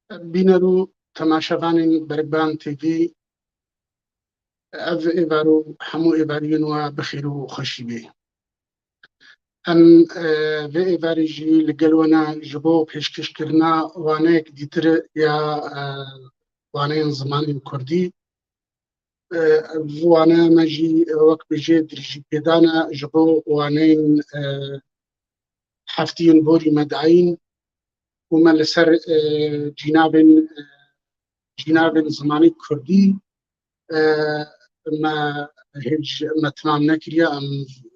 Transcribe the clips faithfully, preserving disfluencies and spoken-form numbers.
Bîner û temaşevanên Bergban T V, ev êvar û hemû êvariyên we bi xêr û xweşî bê. Em, e, vê êvarê jî li gel we ne ji bo pêşkêşkirina waneyek dîtir ya, e, waneyên zimanên kurdî. E, ev wane me jî, e, wek bêjê dirêjî pêdane ji bo waneyên, e, heftiyên borî me dayîn û me li ser, e, cînavên, e, cînavên zimanê kurdî, e, me hêj me timam nekiriye. Em,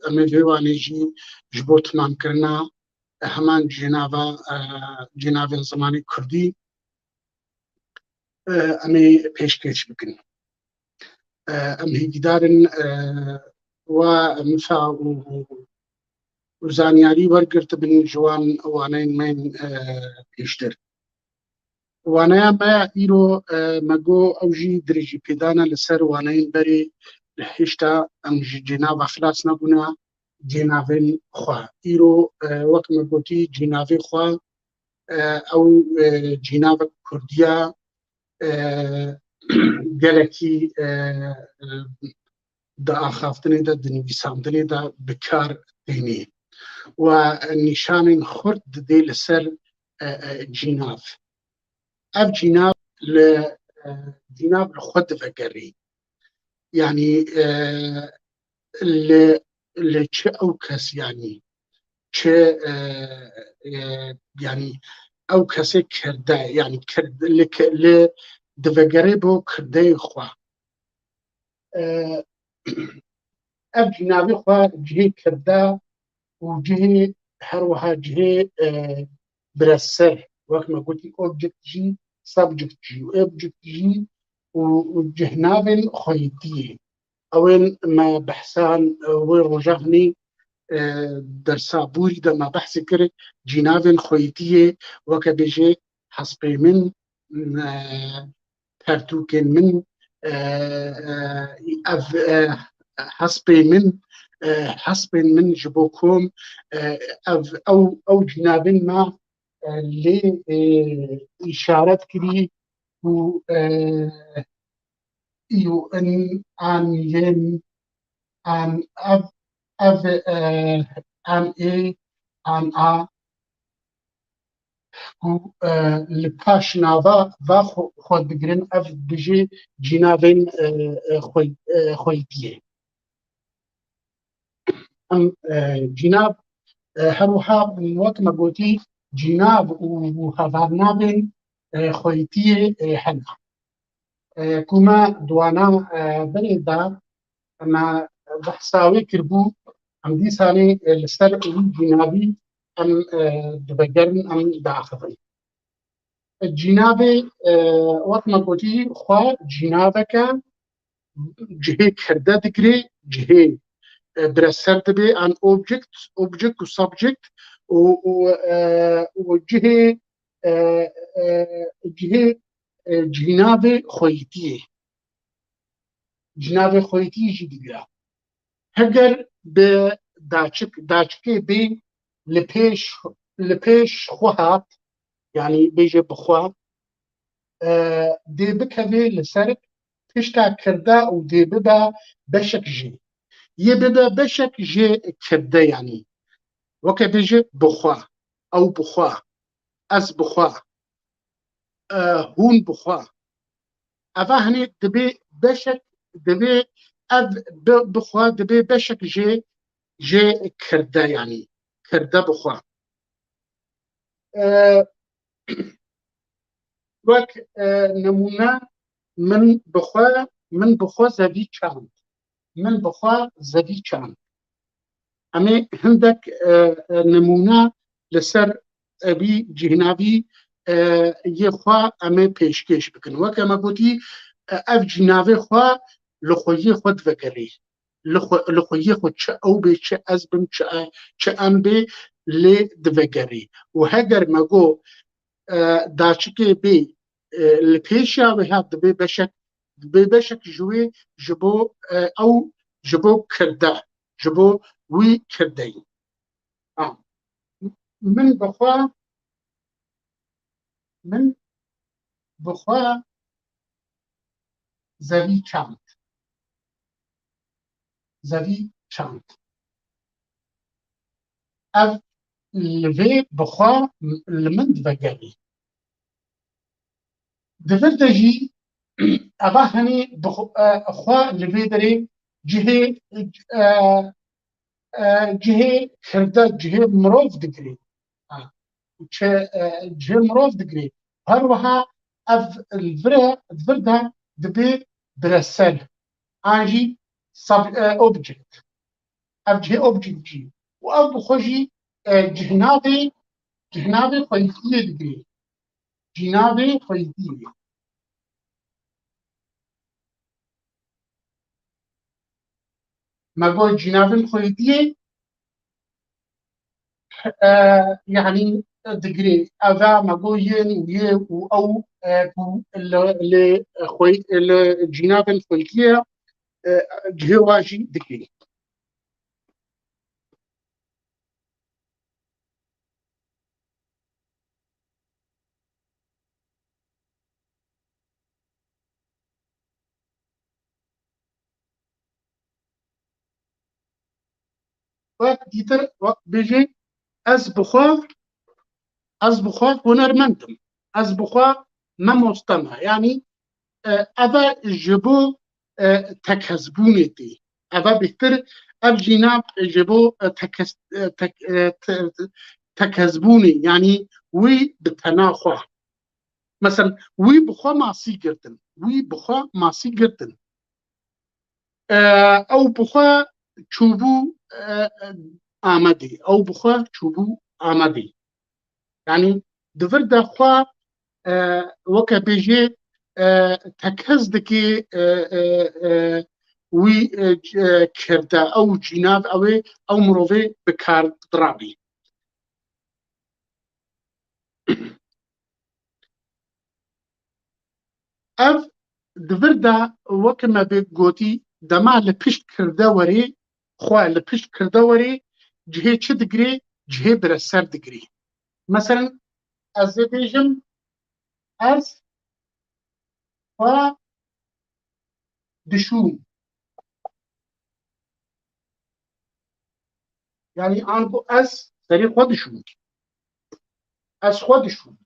em ê vê wanê jî ji bo timamkirina heman cînava, e, cînavên zimanê kurdî, e, em ê pêşkêş bikin. E, em hêvîdar in, e, we mifa û, û zanyarî wergirtibin ji wan waneyên me yên, e, pêştir. Waneya me ya îro, e, me got ew jî dirêjî pêdane li ser waneyên berê li hêşta em ji cênava xilas nebûne, cênavên xwe. Îro, e, wek me gotî cînavê xwe, e, ew, e, cînavek kurdiya, e, gelekî, e, e, di axaftinê de, di nivîsandinê de bi kar tênê. Û nîşanên xurt didê li ser, e, e, cînav. Ev cînav li, e, cînav li xwe divegerê. Yanî, e, li, li çi ew kes, yanî çi, e, e, yanî ew kesê kirde, yanî kird-, li ki-, li divegerê bo kirdeyê xwe. E, ev cînavê xwe cihê kirde û cihê her wiha cihê, e, bireser, wek me gotî, object jî, subject jî, object jî û, û cihnavên xweyîtiyê. Ew ên me behsan, e, wê roja hinî, e, dersa borî de me behsê kir, cînavên xweyîtiyê, weke bêjê hespê min, e, pertûkên min, e, e, ev, e, hespê min, e, hespên min ji bo kom, e, ev, ew, ew cînavên me, e, lê, e, îşaret kirî ku, e, û in, an, yên, an, ev, ev, e, an, ê, an, a, ku, e, li paş nava va xwe, xwe digirin, ev dijî cînavên, e, e, xwe, e, xweyîtiyê. Em, e, cînav, e, her wiha wek me gotî, cînav û, û hevalnavên, e, xweyîtiyê, e, hene. E, ku me di wana, e, berê de me behsa wê kiribû, em dîsanê, e, li ser wî cînavî em, e, divegerin, em diaxivin. Cînavê, e, wek me gotî, xwe cînaveke cihê kirde digirê, cihê, e, bireser dibe, an object, object û subject û, û, e, û cihê, e, e, cihê, e, cînavê xweyîtiyê. Cînavê xweyîtiyê jî digire. Heger bi daçik, daçikê bê li pêş, li pêş xwe hat, yanî bêje bi xwe, e, dê bikeve li ser pişta kirde û dê bibe beşek jê. Yê bibe beşek jê kirde, yanî weke bêje bi xwe, ew bi xwe, ez bi xwe, e, hûn bi xwe. Eva hinî dibê beşek, dibê ev bi, bi xwe dibê beşek jê, jê kirde, yanî kirde bi xwe. E, wek, e, nimûne, min bi xwe, min bi xwe zevî çand. Min bi xwe zevî çand. Em ê hindek, e, e, nimûne li ser evî cîhnavî, e, yê xwe em ê pêşkêş bikin. Weke me gotî, e, ev cînavê xwe li xweyê xwe divegerê. Li xwe, li xweyê xwe çi ew bê, çi ez bim, çi e, çi em bê, lê divegerê. Û heger me got, e, daçikê bê, e, li pêşiya wê hat, dibê beşek, dibê beşek ji wê, ji bo, e, ew, ji bo kirde, ji bo wî kirdeyî. Ha. Min bi xwe, min bi xwe zevî çand. Zevî çand. Ev li vê bi xwe li min divegerî. Di vir de jî eva henî bi xwe, e, xwe li vê derê cihê, e, e, cihê kirde, cihê mirov digirê. Ha, çi, e, cihê mirov digirê. Her wiha ev li vir e, di vir de dibê bireser. An jî sub-, e, object. Ev cihê object jî. Û ev bi xwe jî, e, cihnavê, cihnavê xweyîtiyê digirê. Cînavê xweyîtiyê. Me got cînavên xweyîtiyê, e, yanî digirê. Eva me got yên û yê û ew, e, ku li, li xwey-, li cînavên xweyîtiyê, e, cihê wa jî digirê. Wek dîtir, wek bêjê, ez bi xwe, ez bi xwe hunermend im. Ez bi xwe memoste me. Yanî, e, eve ji bo, e, tekhezbûnê tê. Eve bêhtir, ev jî nav ji bo, e, tekez-, e, tek-, e, te-, tekhezbûnê, yanî wî bi tena xwe. Mesela, wî bi xwe masî girtin. Wî bi xwe masî girtin. E, ew bi xwe çûbû, e, Amedê. Ew bi xwe çûbû Amedê. Yanî di vir de xwe, e, weke bêjê, e, tekez dikê, e, e, e, wî, e, c-, e, kirde, ew cînav, ew ê, ew mirovê bi kar dirabî. Ev di vir de weke me bê gotî, dema li pişt kirde werê, xwe li pişt kirde werê, cihê çi digirê? Cihê bireser digirê. Meselen, ez ê bêjim, ez xwe dişûm. Yanî anku ez serê xwe dişûm. Ez xwe dişûm.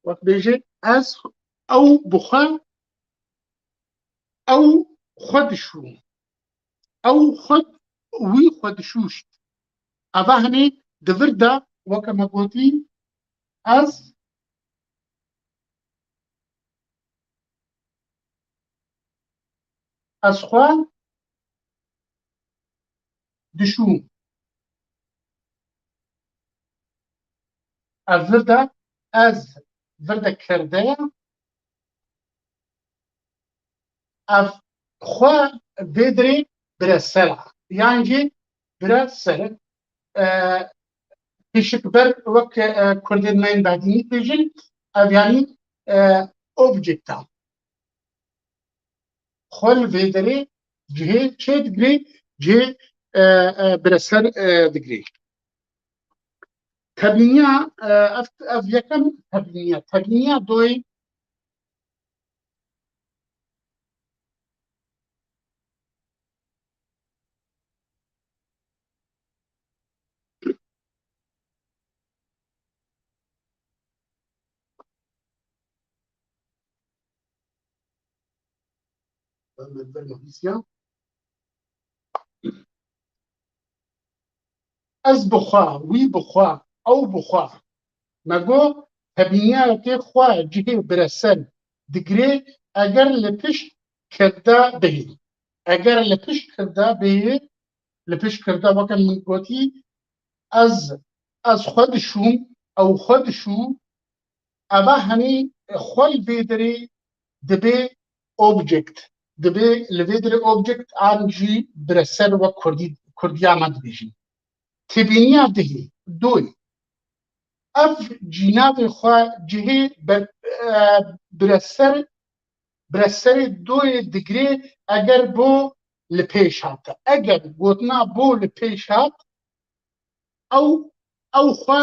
Wek bêjê, ez, ew bi xwe, ew xwe dişû. Ew xwe, wî xwe dişûşt. Eva hinî di vir de, weke me gotî, ez, ez xwe dişûm. Ev vir de ez, vir de kirde ye. Ev xwe vê dirê bireser e. Yan jî bireser, e, pişikber wek, e, kurdên me yên badînî dibêjin, ev yanî, e, object e. Xwe li vê derê cihê çê digirê, cihê, e, e, bireser, e, digirê. Tebîniya, e, ev, ev yekem tebîniya. Tebîniya doyê Ez bi xwe, wî bi xwe, ew bi xwe. Me got, tebîniyayeke xwe cihê bireser digirê, eger li pişt kirde bihê. Eger li pişt kirde bihê, li pişt kirde, weke min gotî, ez, ez xwe dişûm, ew xwe dişû, eva henî xwe li vê derê dibe object. Dibe li vê derê object an jî bireser wek kurdî, kurdiya me dibêjin. Têbîniya dihê, doyê. Ev cînavê xwe cihê ber-, e, bireser, bireserê doyê digirê eger bo li pêş hate. Eger gotina bo li pêş hat, ew, ew xwe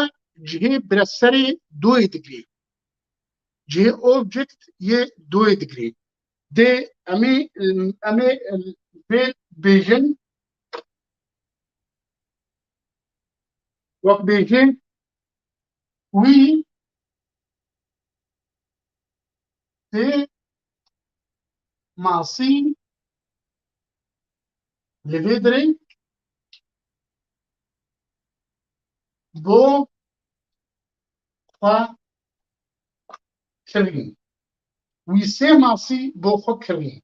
cihê bireserê doyê digirê. Cihê object yê doyê digirê. Dê em ê, em ê vê bêjin, wek bêjin, wî tê masî li vê dirê bo xwe kirî. Wî sê masî bo xwe kirî.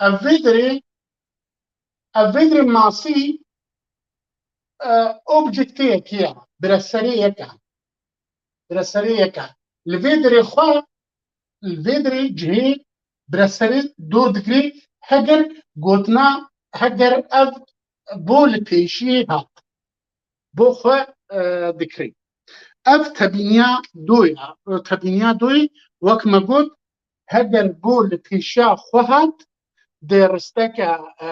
Ev vê dirê, ev vê dirê masî, e, objektê yekê ye, bireserê yek e. Bireserê yek e. Li vê dirê xwe, li vê dirê cihê bireserê dor digirê, heger gotina, heger ev bo li pêşiyê hat, bo xwe, e, dikirê. Ev tebîniya do ya, tebîniya doyê, wek me got, heger bo li pêşiya xwe hat, di risteke, e,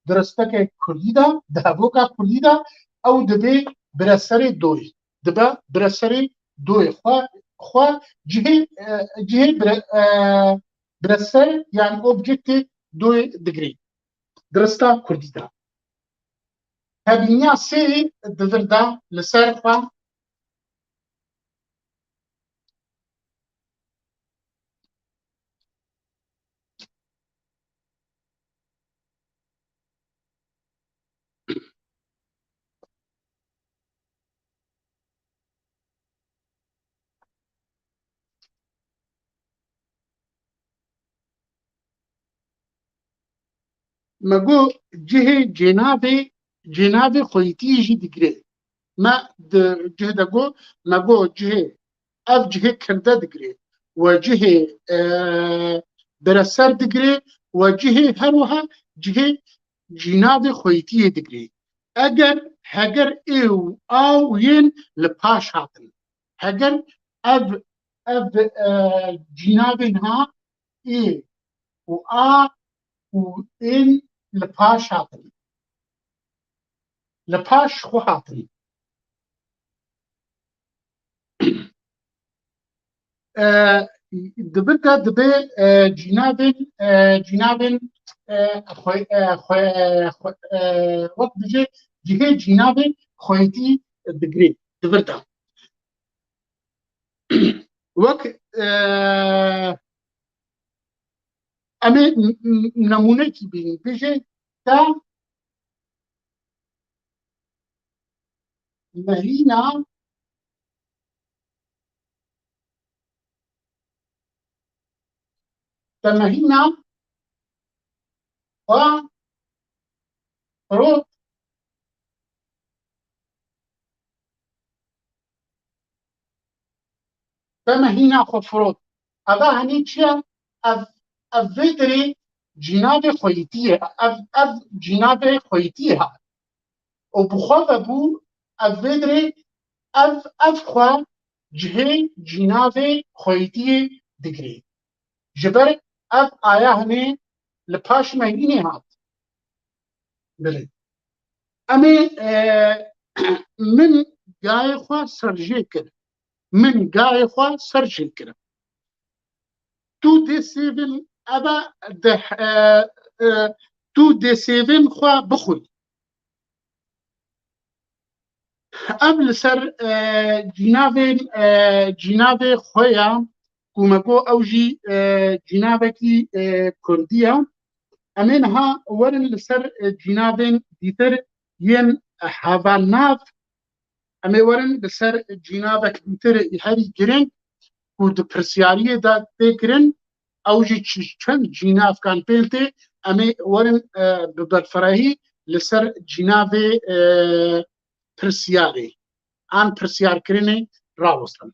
di risteke kurdî de, di hevoka kurdî de, ew dibê bireserê doyê. Dibe bireserê doyê. Xwe, xwe cihê, e, cihê bire-, e, bireser, yani objektê doyê digirê. Di rista kurdî de. Tebîniya sê di vir de li ser xwe. Me got cihê cênavê, cênavê xweyîtiyê jî digirê. Me di cih de got, me got cihê, ev cihê kirde digirê. We cihê, e, bireser digirê, we cihê her wiha cihê cînavê xweyîtiyê digirê. Eger, heger ê û a û yên li paş hatin. Heger ev, ev, e, cînavên ha ê û a û ên li paş hatin. Li paş xwe hatin. E, di vir de dibe, e, cînavên, e, cînavên, e, xwe, e, xwe, e, xwe, e, wek bijê cihê cînavên xweyîtî digirê, di vir de. Wek, e, em ê n-, n-, nemûnekî bînin. Bijê te mehîna, te mehîna xwe firot. Te mehîna xwe firot. Eva henî çi ye? Ev, ev vê dirê cînavê xweyîtiyê. Ev, ev cînavê xweyîtiyê hat. Û bi xwe ve bû, ev vê dirê, ev, ev xwe cihê cînavê xweyîtiyê digirê. Ji ber ev aya hinê li paş mehînê hat. Belê. Em ê, e, min gayê xwe serjê kir. Min gayê xwe serjê kir. Tu dê sêvin eva de, e, e, tu dê sêvin xwe bixwî. Ev li ser, e, cînavên, e, cînavê xwe ya ku me got ew jî, e, cînavekî, e, kurdî ye. Em ê niha werin li ser, e, cînavên dîtir yên hevalnav. Em ê werin li ser cînavek dîtir herî girîng ku di pirsyariyê de tê kirin, ew jî çi-, çend cînavkan pêl tê, em ê werin, e, bi berfirehî li ser cînavê, e, pirsyarê an pirsyarkirinê rawestin.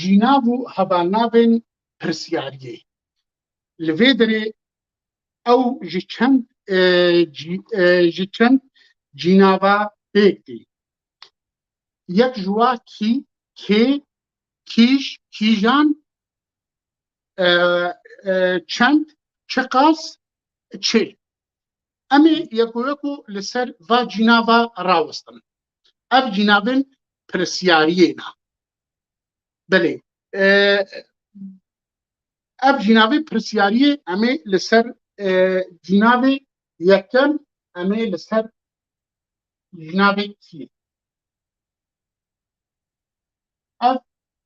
cînav û hevalnavên pirsyariyê. Li vê derê ew ji çend, e, cî-, e, ji çend cînava pêk tê. Yek ji wa kî, kê, kîj, kîjan, e, e, çend, çiqas, çi. Em ê yeko yeko li ser va cînava rawestin. Ev cînavên pirsyariyê ne. Belê. E, ev cînavê pirsyariyê em ê li ser, e, cînavê yekem em ê li ser cînavê kî. Ev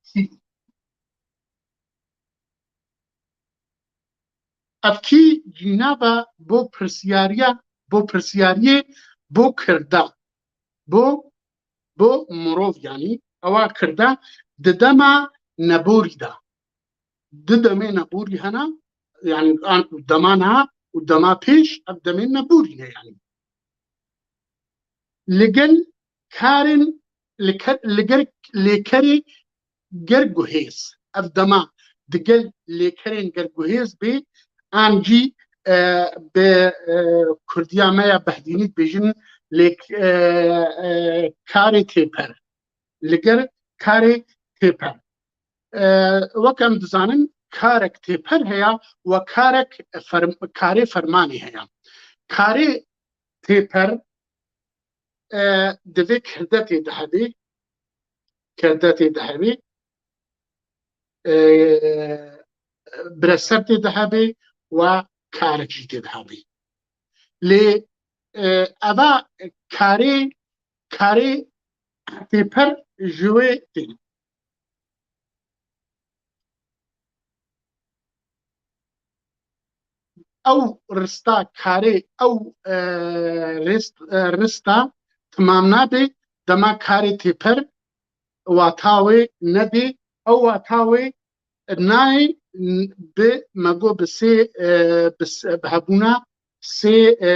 kî. Ev kî cînava bo pirsiyariya, bo pirsiyariyê, bo kirda, bo, bo mirov, yanî ewa kirda di dema neborî de. Di demê neborî hene, yanî an dema niha û dema pêş, ev demên neborî ne yanî. Li gel karên, li ke-, li gel lêkerê gerguhêz. Ev dema digel lêkerên gerguhêz bê, an jî, e, bi, e, kurdiya me ya behdînî dibêjin lêk-, e, e, karê têper. Li gel karê têper. E, wek em dizanin, karek têper heye û karek ferm-, karê fermanê heye. Karê têper, e, divê kirdetê de hebê, kirdetê de hebê, e, biresertê de hebê û karek jî tê de hebê. Lê, e, eva karê, karê têper ji wê tê. Ew rista karê, ew, e, rist-, e, rista timam nabe, dema karê têper wata wê nedê, ew wata wê nayê, n-, bi me got bi sê, e, bi s-, bi hebûna sê, e,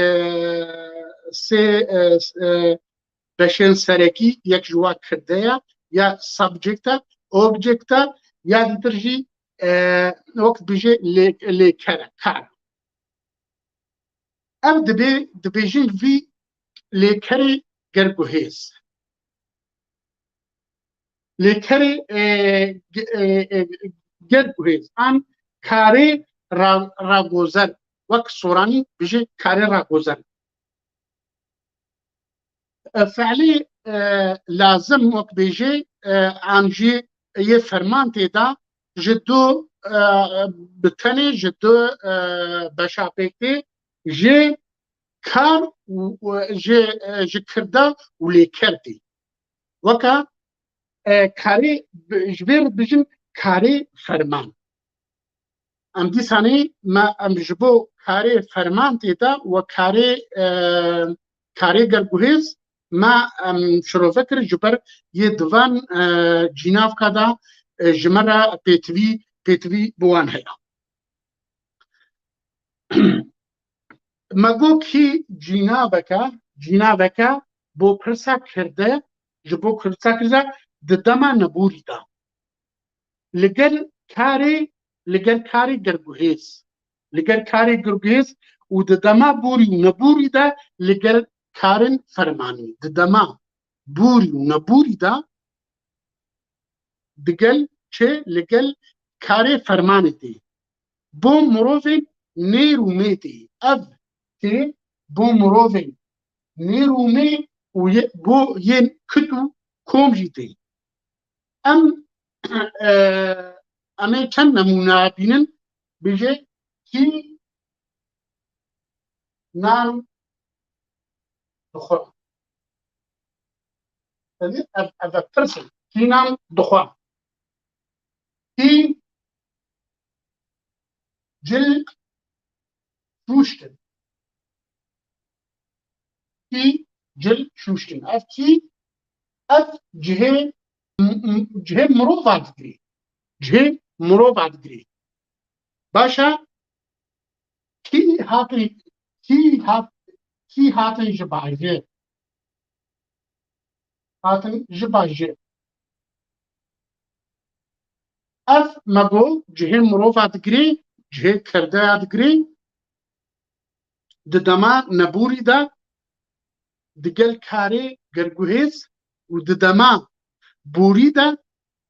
sê, e, s-, e, beşên serekî, yek ji wa kirde ye, ya subject e, object e, ya dîtir jî, e, wek dibêje lê-, lêker e, kar. Ev dibê, dibêjin vî lêkerê gerguhêz. Lêkerê, e, ge-, e, e, gerguhêz an karê ra-, ragozer, wek soranî bêje karê ragozer. E, fiilê, e, lazim wek bêje, e, an jî yê ferman tê de ji du, e, bi tenê ji du, e, beşa pêk tê, ji kar û, û ji, e, ji kirda û lêker tê. Weka, e, karê bi-, ji vê re dibêjin karê ferman. Em dîsanê me, em ji bo karê ferman tê de û karê, e, karê gerguhêz me, em, şirove kir, ji ber yê di van, e, cînavka de, e, ji me re pêtivî, pêtivî bi wan heye. Me got kî cînaveke, cînaveke bo pirsa kirde, ji bo pirsa kirde di dema neborî de. Li gel karê, li gel karê gerguhêz. Li gel karê gerguhêz û di dema borî û neborî de li gel karên fermanî. Di dema borî û neborî de digel çi? Li gel karê fermanê tê. Bo mirovên nêr û mê tê. Ev tê bo mirovên nêr û mê û yê-, bo yên kut û kom jî tê. Em, e, em ê çend nemûne bînin, bêje kî nan dixwe. Ev, ev, ev pirs e. Kî nan dixwe? Kî cil şûştin? Kî cil şûştin? Ev kî, ev cihê, m-, m-, cihê mirova digirê. Cihê mirova digirê. Baş e, kî hatin, kî hat-, kî hatin ji bajê? Hatin ji bajê. Ev me got cihê mirova digirê, cihê kerdeya digirê, di dema neborî de digel karê gerguhêz û di dema borî de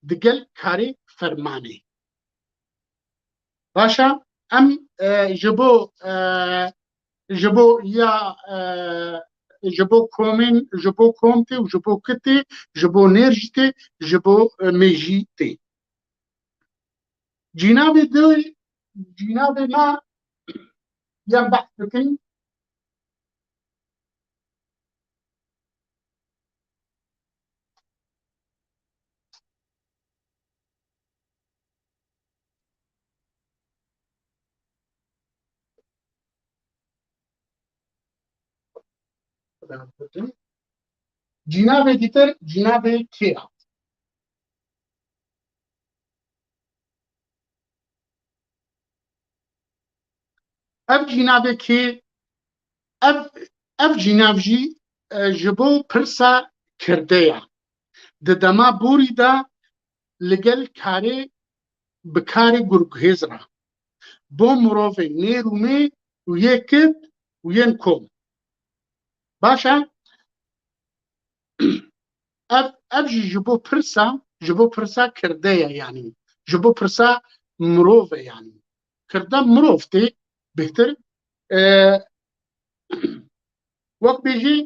digel karê fermanê. Baş e, em, e, ji bo, e, ji bo ya, e, ji bo komên, ji bo kom tê û ji bo ki tê, ji bo nêr jî tê, ji bo, e, mêj jî tê. Cînavê dê, cînavê me ya behs bikin. Cînavê dîtir, cînavê kê ya. Ev cînavekî, ev, ev cînav jî, e, ji bo pirsa kirde ye. Di dema borî de li gel karê, bi karê gurguhêz re. Bo mirovên nêr û mê û yê kit û yên kom. Baş e? Ev, ev jî ji bo pirsa, ji bo pirsa kirde ye, yanî ji bo pirsa mirov e, yanî kirde mirov tê bêhtir. E, wek bêjî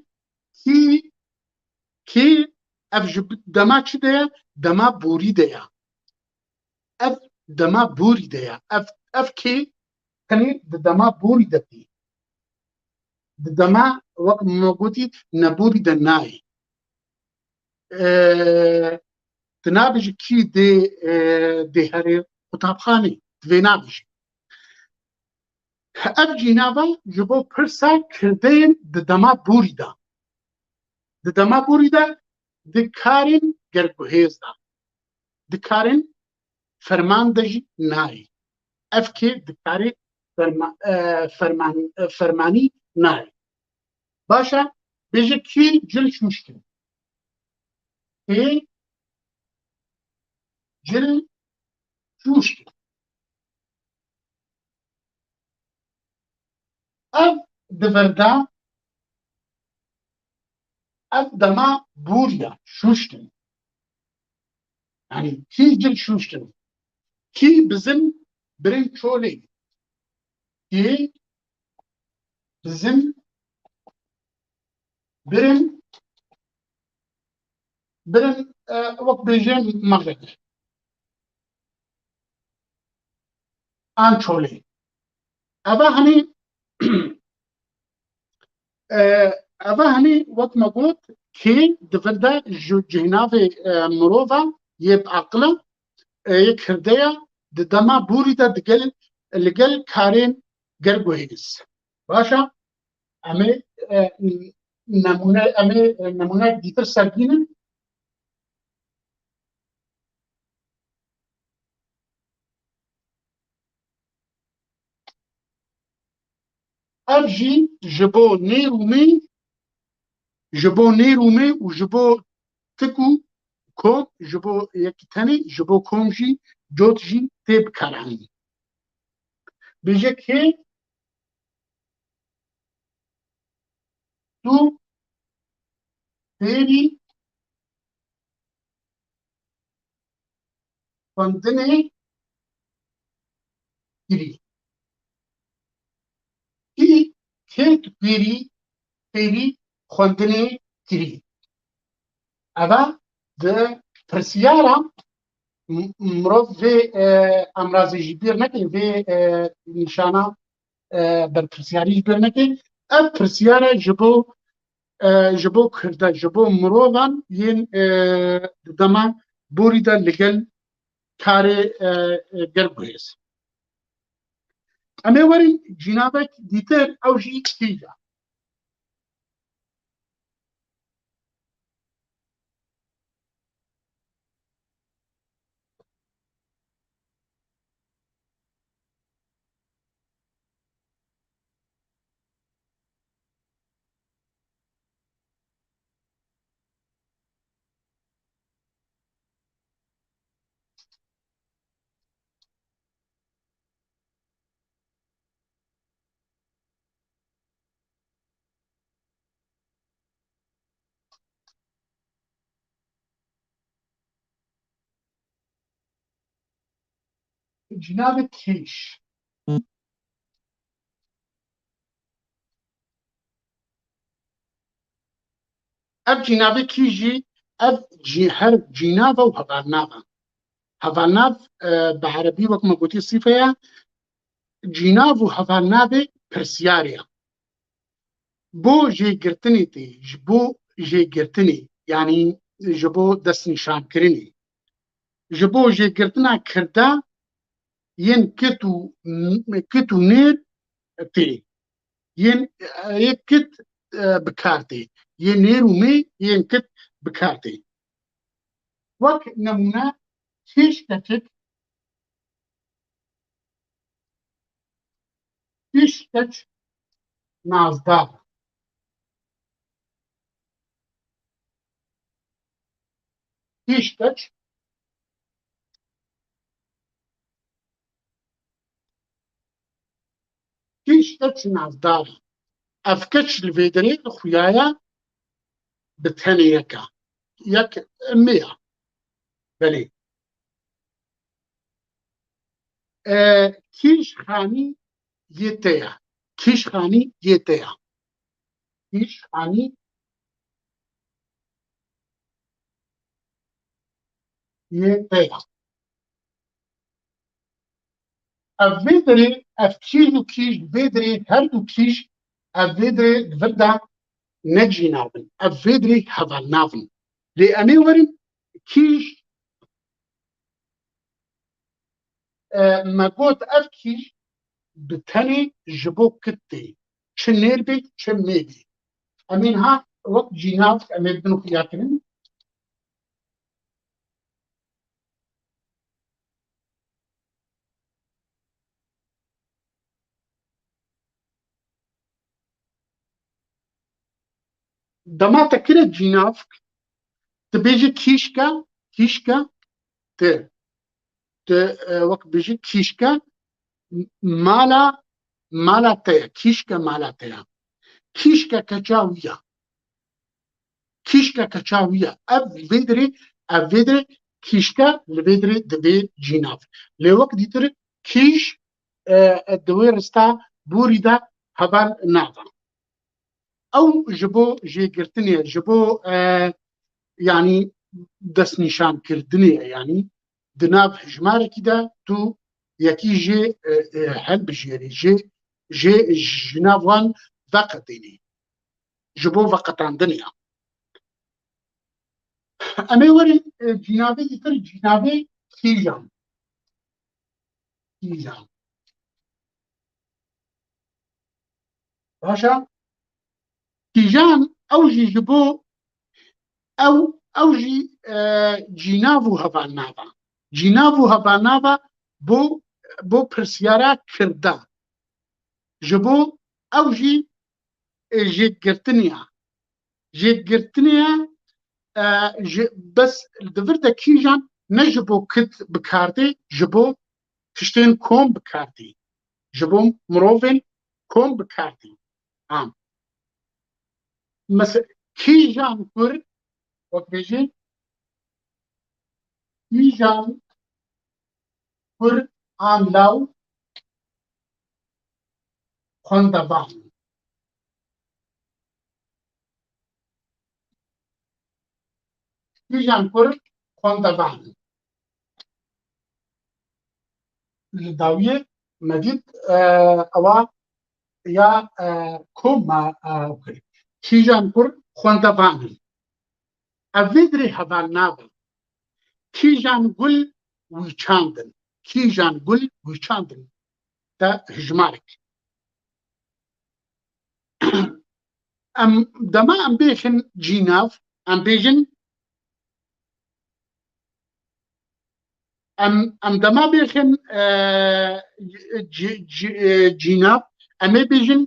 kî, kî ev ji dema çi de ye? Dema borî de ye. Ev dema borî de ye. Ev, ev kê tenê di dema borî de tê. Di dema, wek me gotî, neborî de nayê. E, tu nabêjî kî dê, e, dê herê qutabxanê. Tu vê nabêjî. Ev cînava ji bo pirsa kirdeyên di dema borî de. Di dema borî de, di karên gerguhêz de, di karên ferman de jî nayê. Ev kê di karê ferma-, e, ferman-, e, fermanî nayê. Baş e, bêje kî cil şûş kir. Kê cil şûş kir. Ev di vir de, ev dema bûriya şûştin. Yanî kî cil şûştin. Kî bizin birin çolê. Kî bizin birin, birin, e, wek bêjin mexrib. An çolê. Eva hani, e, eva hani wek me got, kê di vir de ji cihnavê, e, mirova yê bi aqila, e, yê kirdeya di dema bûrî de digel, li gel karên gerguhêz. Baş e? Em ê, e, nemûne, em ê, e, nemûne dîtir sergînin. Ev jî ji bo nêr û mê, ji bo nêr û mê û ji bo tik û kom, ji bo yekî tenê, ji bo kom jî cot jî tê bikaranîn. Bêje kê tu fêrî xwendinê kirî? Kî, kê tu fêrî, fêrî xwendinê kirî? Eva di pirsyara m-, mirov vê, e, emrazê jî bîr neke, vê, e, nîşana, e, berpirsyarî jî bîr neke. Ev pirsyara ji bo, e, ji bo kirde, ji bo mirovan yên, e, di dema borî de li gel karê, e, e, gerguhêz. Em ê werin cînavek dîtir, ew jî kîja. cînavê kîj. Ev cînavê kîj jî, ev cî-, her cînav e û hevalnav e. Hevalnav, e, bi erebî wek me gotî sîfe ye, cînav û hevalnavê pirsiyarê ye. Bo jêgirtinê tê, ji bo jêgirtinê, yanî ji bo destnîşankirinê. Ji bo jêgirtina kirda yên kit û, kit û nêr tê. Yên, yê kit, e, bi kar tê. Yê nêr û mê yên kit bi kar tê. Wek nemûne kîj keçik, kîj keç nazdar. Kîj keç. Kîj keç nazdar. Ev keç li vê derê xuya ye bi tenê yek e. Yek mê ye. Belê. E, kîj xanî yê te ye. Kîj xanî yê te ye. Kîj xanî yê te ye. Ev vê derê, ev kîj û kîj, vê derê her du kîj, ev vê derê di vir de ne cînav in. Ev vê derê hevalnav in. Lê em ê werin kîj, e, me got ev kîj bi tenê ji bo kit tê. Çi nêr bê, çi mê bê. Em ê niha wek cînav em ê bin xuya kirin. Dema te kire cînav, tu bêjî kîşke, kîşke, tu, tu, e, wek bêjî kîşke, mala, mala te ye, kîşke mala te ye. Kîşke keça wî ye. Kîşke keça wî ye. Ev vê dirê, ev vê dirê kîşke li vê dirê divê cînav. Lê wek dîtir kîş, e, e, di wê rista borî de heval nava. Ew ji bo jêgirtinê, ji bo, e, yanî destnîşankirdinê ye, yanî di nav hejmarekî de tu yekî jê, e, e, helbijêrî, jê, jê ji nav wan veqetênî. Ji bo veqetandinê ye. Em ê werin, e, cînavê dîtir, cînavê kîjan. Kîjan. Baş e? Kîjan ew jî ji bo ew, ew jî, e, cînav û hevalnav e. Cînav û hevalnav e bo, bo pirsyara kirda. Ji bo ew jî, e, jêkgirtinê ye. Jêkgirtinê ye, e, ji, bes li vir de kîjan ne ji bo kit bi kar tê, ji bo tiştên kom bi kar tê. Ji bo mirovên kom bi kar tê. Ha. Mes-, kîjan kur, wek bêjin, kîjan kur an law xwendevan. Kîjan kur xwendevan. Li dawiyê me dît, e, ewa ya, e, kom me, e, kir. Kîjan kur xwendevan in. Ev vê dirê hevalnav e. Kîjan gul wî çand in. Kîjan gul wî çand in. Te hijmarek. Em, dema em bêxin cînav, em bêjin, em, em dema bêxin, e, cî-, cî-, e, cînav, em ê bêjin,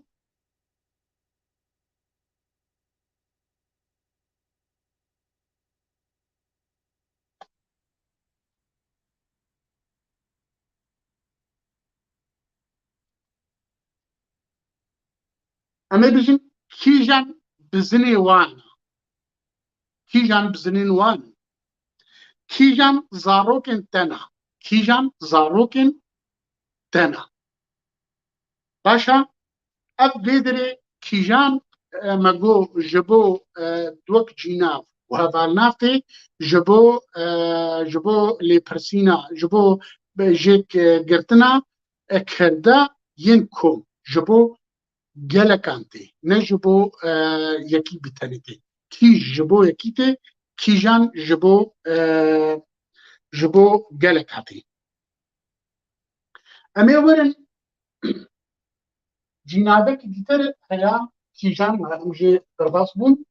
em ê bijin kîjan bizinê wan, kîjan bizinên wan, kîjan zarokên te ne, kîjan zarokên tena. Baş e, ev vê dirê kîjan, e, me got ji bo, e, wek cînav û hevalnav tê, ji bo, e, ji bo lêpirsîna, ji bo, e, jêk, e, girtina, e, kirda yên kom, ji bo gelekan tê, ne ji bo, e, yekî bi tenê tê. Kî ji bo yekî tê, kîjan ji bo, e, ji bo geleka tê. Em ê werin cînavekî dîtir heya kîjan em jê derbas bûn.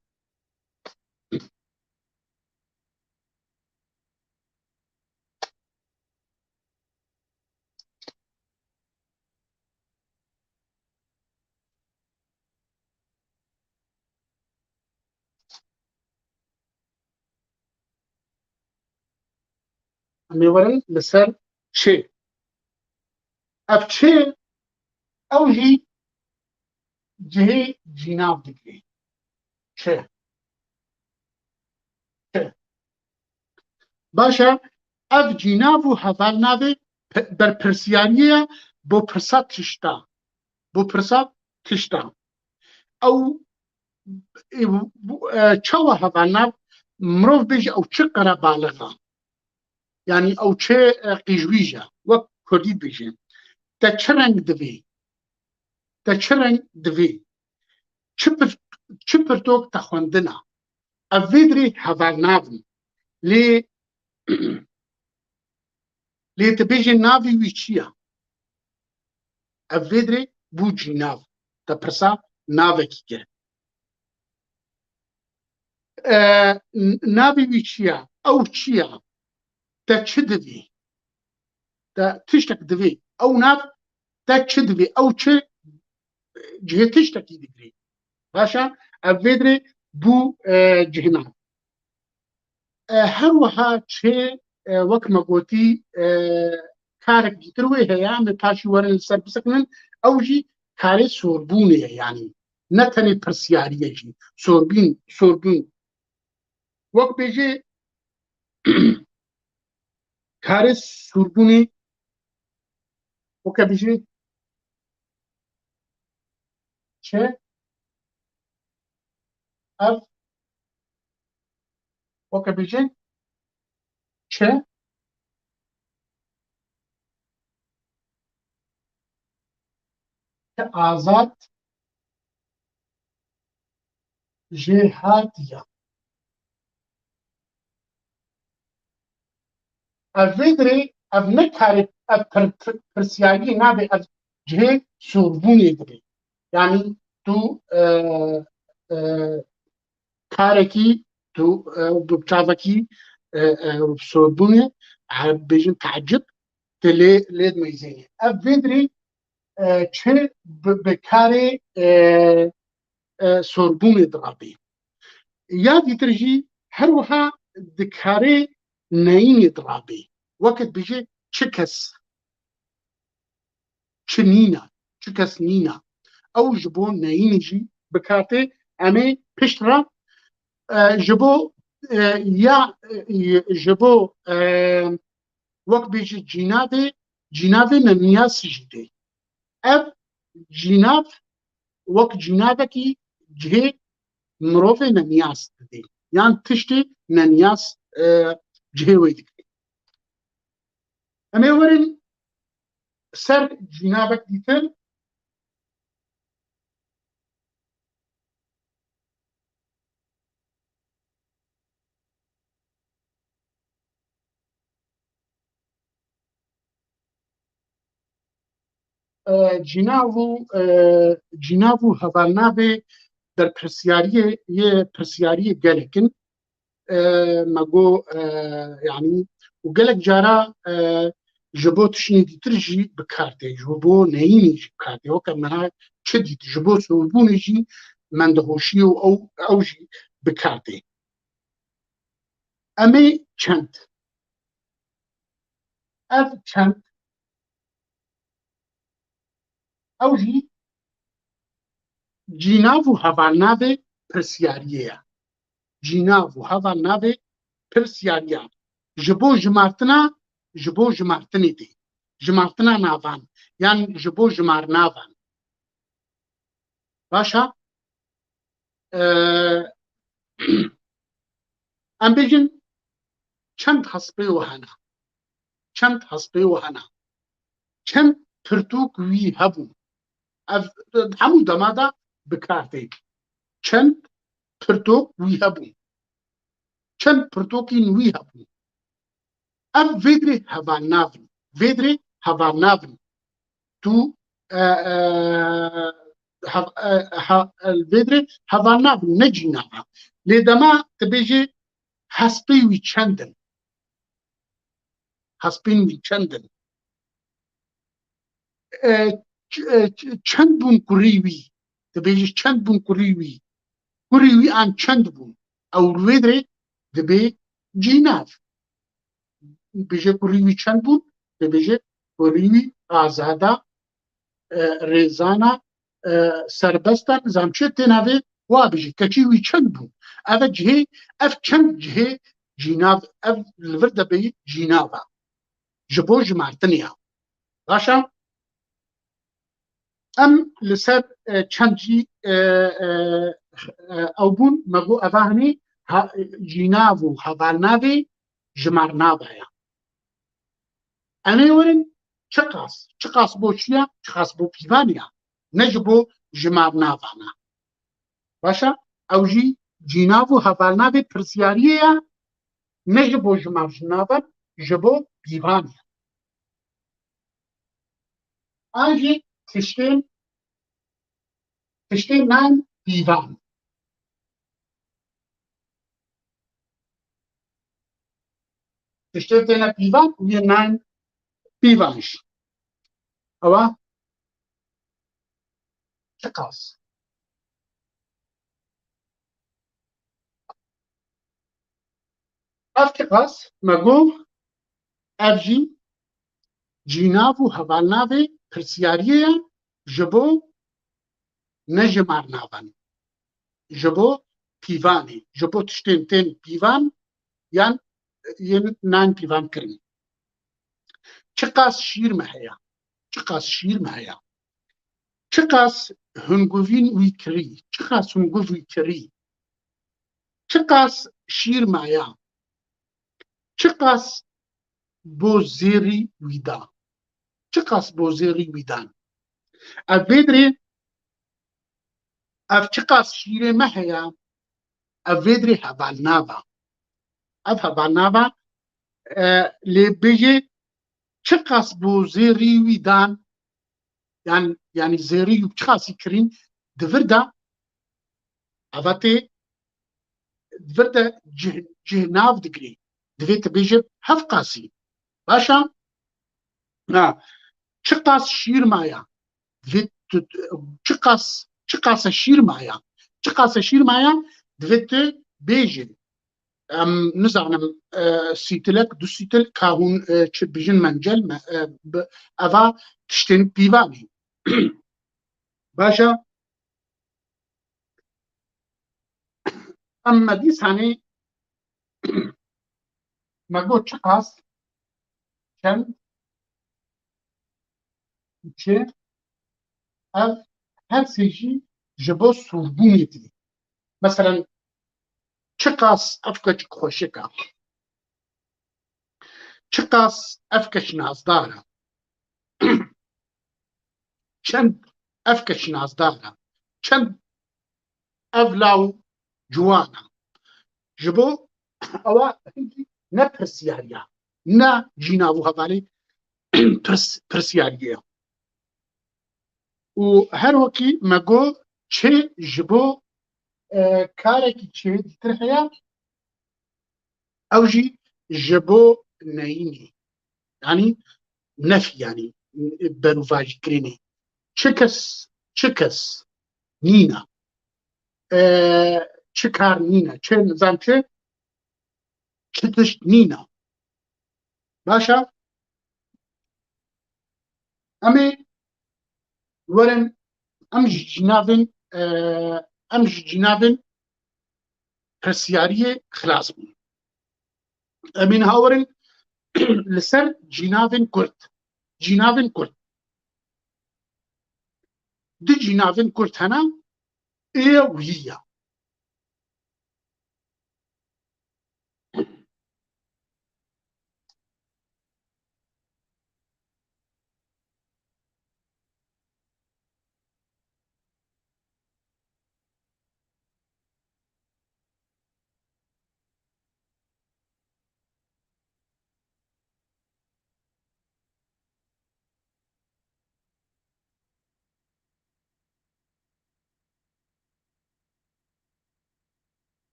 Em ê werin li ser çê. Ev çê, ew jî cihê cînav digirê. Çi? Çi? Baş e, ev cînav û hevalnavê pe-, berpirsiyariyê ye bo pirsa tişta. Bo pirsa tişta. Ew, e, bu, e, çawa hevalnav, mirov bêje ew çi qerebalix e. Yanî ew çi, e, qîjwîj e. Wek kurdî dibêjin. Te çi reng divê? Te çi reng divê? Çi pir-, çi pirtok te xwendina? Ev vê dirê hevalnav in. Lê, lê tu bêjê navê wî çi ye? Ev vê dirê bû cînav. Te pirsa navekî kir. E, n-, navê wî çi ye? Ew çi ye? Te çi divê? Te tiştek divê. Ew nav te çi divê? Ew çi cihê tiştekî digirê. Baş e, ev vê dirê bû, e, cihê nav. E, her wiha çê, e, wek me gotî, e, karek dîtir wê heye, em ê paşî werin li ser bisekinin, ew jî karê sorbûnê ye, yanî ne tenê pirsiyariyê jî, sorbîn, sorbûn. Wek bêjê karê sorbûnê, weke bêjê çi? Ev, weke bêjê çi? Ti azad jê hatiye. Ev vê dirê, ev ne karê, ev pir-, pir-, pirsiyariyê nabe, ev cihê sorbûnê dibe. Yanî tu, e, e, karekî, tu, e, bi çavekî, e, e, sorbûnê, e, bêjin teecib, tu lê, lê dimeyzênî. Ev vê dirê, e, çi bi, bi karê, e, e, sorbûnê dirabê. Ya dîtir jî her wiha di karê neyînê dirabê. Weke dibêje çi kes, çi nîna, çi kes nîna. Ew ji bo neyînê jî bi kar tê. Em ê pişt re, e, ji bo, e, ya, e, ji bo, e, wek bêjî cînavê, cînavê neniyas jî tê. Ev cînav wek cînavekî cihê mirovê neniyas didê. Yan tiştê neniyas, e, cihê wê dikirê. Em ê werin ser cînavek dîtir. E, cînav û, e, cînav û hevalnavê berpirsiyariyê yê pirsiyariyê gelek in. E, me got, e, yanî û gelek cara, e, ji bo tiştên dîtir jî bi kar tê, ji bo neyînê jî bi kar tê. Weke mera çi dît, ji bo sorbûnê jî mendehoşî û ew, ew jî bi kar tê. Em ê çend. Ev çend. Ew jî cînav û hevalnavê pirsiyariyê ye. Cînav û hevalnavê pirsiyariya. Ji bo jimartina, ji bo jimartinê tê. jimartina navan, yan ji bo jimarnavan. Baş e? E, em bêjin çend hespê we hene? Çend hespê we hene? Çend pirtûk wî hebûn? Ev hemû dema de bi kar tê. Çend pirtûk wî hebûn? Çend pirtûkên wî hebûn? Ev vê dirê hevalnav in. Vê dirê hevalnav in. Tu, e, e, hev-, e, he-, e, vê dirê hevalnav in, ne cînav e. Lê dema tu bêjî hespê wî çend in? Hespên wî çend in? E, ç-, e, ç-, çend bûn kurî wî? Tu bêjî çend bûn kurî wî? Kurî wî an çend bûn? Ew li wê dirê dibe cînav. Bêje kurî wî çend bûn? Dibêje kurî wî azada, e, rêzana, e, serbesta, nizam çi têna vê wa bijî. Keçî wî çend bûn? Ev cihê, ev çend cihê cînav, ev li vir de bê cînav e. Ji bo jimartinê ya. Baş e? Em li ser, e, çend jî, e, e, e, ew bûn, me got eva hinî ha-, cînav û hevalnavê jimarnava ye. Em ê werin çiqas, çiqas bo çi ye, çiqas bo pîvanê ye. Ne ji bo jimarnavan e. Baş e? Ew jî cînav û hevalnavê pirsyariyê ye, ne ji bo jimarnavan, ji bo pîvanê ye. An jî tiştên, tiştên nayên pîvan. Tiştên têne pîvan û yên nayên pîvan jî. Ewa çiqas? Ev çiqas me got, ev jî cînav û hevalnavê pirsyariyê ye ji bo nejimarnavan, ji bo pîvanê, ji bo tiştên tên pîvan yan yên nayên pîvan kirin. Çiqas şîr me heye? Çiqas şîr me heye? Çiqas hungovîn wî kirî? Çiqas hunguv wî kirî? Çiqas şîr maya? Çiqas bo zêrî wî da? Çiqas bo zêrî wî dan? Ev vê dirê, ev çiqas şîrê me heye, ev vê dirê hevalnava. Ev hevalnava, e, lê bêjê çiqas bo zêrî wî dan, yan, yanî zêrî û çiqasî kirîn di vir de, eva tê di vir de cih, cih nav digirê. Divê tu bêje hevqasî. Baş e? Ha, çiqas şîr maya? Divê tu, çiqas, çiqas e şîr maya? Çiqas e şîr maya? Divê tu bêje. Em nizanim, e, sîtilek, du sîtil, ka hûn, e, çi bijin mencel me, e, bi, eva tiştên pîvanî. Baş e? Em me dîsanê me got çiqas, çend, çi, ev her sê jî ji bo sûrbûnê tê. Meselen, çiqas ev keç xweşik e. Çiqas ev keç nazdar e. Çend ev keç nazdar e. Çend ev law ciwan e. Ji bo ewa hingî ne pirsiyariya, ne cînav û hevalê pirs, pirsiyariyê ye. Û her wekî me got, çi ji bo, e, karekî çi dîtir heye, ew jî ji bo neyînê. Yanî nefî, yanî berûvajîkirinê. Çi kes, çi kes nîne. E, çi kar nîne. Çi nizam çi, çi tişt nîne. Baş e? Em ê werin, em ji cînavên, e, em ji cînavên pirsiyariyê xilas bûn. Em ê niha werin li ser cînavên kurt. cînavên kurt. Du cînavên kurt hene, ê û yî ya.